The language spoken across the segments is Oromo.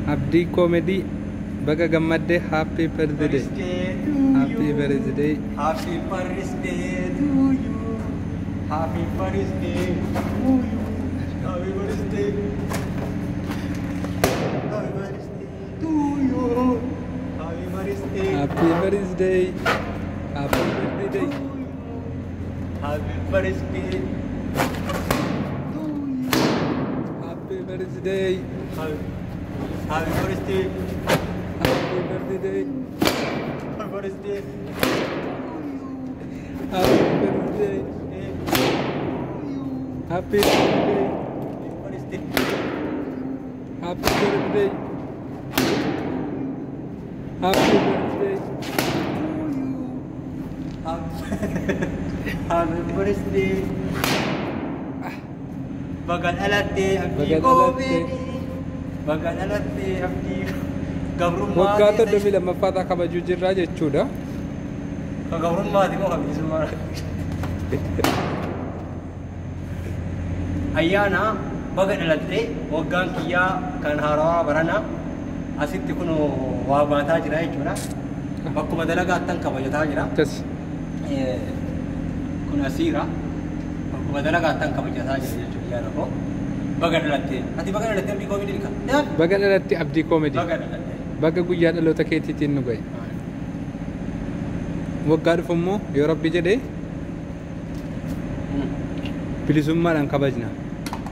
Abdii Comedy baga gammaddee, happy birthday. Happy birthday. Happy birthday to you. Happy birthday to you. Happy birthday. Happy birthday to you. Happy birthday. Happy birthday. Happy birthday. Happy birthday to you. Happy birthday. Happy birthday. Happy birthday. Happy birthday. Happy birthday. Happy birthday. Birthday. Happy birthday. Happy birthday. Happy birthday. Baga dhalatte Abdii Baga dhalatte. Comedy. Baga dhalatte Abdii gabrummaa. Waggaa 32ffaa kabajuu jirraa jechuudha. Kan gabrummaati moo kan bilisummaa? Ayyaana baga dhalatte, waggaan kiyyaa kan haarawaa barana asitti kun waa baataa jira jechuudha. Bakkuma dalagaattan kabajataa jira. Akkas. Kun asiira. Bakkuma dalagaattan kabajataa jira jechuudha ayyaana koo. Baga dhalatte. Ati baga dhalatte Abdii Comedy ka? Baga dhalatte Abdii Comedy. Baga dhalatte. Baga guyyaa dhaloota keetiitiin nu gahe. Waggaa dhufu immoo yoo Rabbi jedhee bilisummaadhaan kabajna.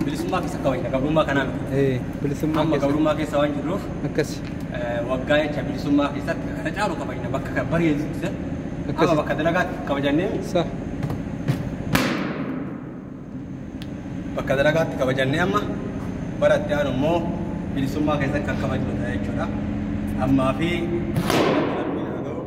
Bilisummaa keessa kabajna, gabrummaa kanaa miti. Bilisummaa Amma keessa. Gabrummaa keessa waan jirruuf Akkas. Waggaa jecha bilisummaa keessatti kana caalu kabajna bakka kan bareedutti. Akkas. Amma bakka dalagaatti kabajannee Sa. Bakka dalagaatti kabajannee amma baratti aanu immoo bilisummaa keessatti kan kabajnu ta'a jechuudha. Ammaa fi Rabbiin haa ga'u.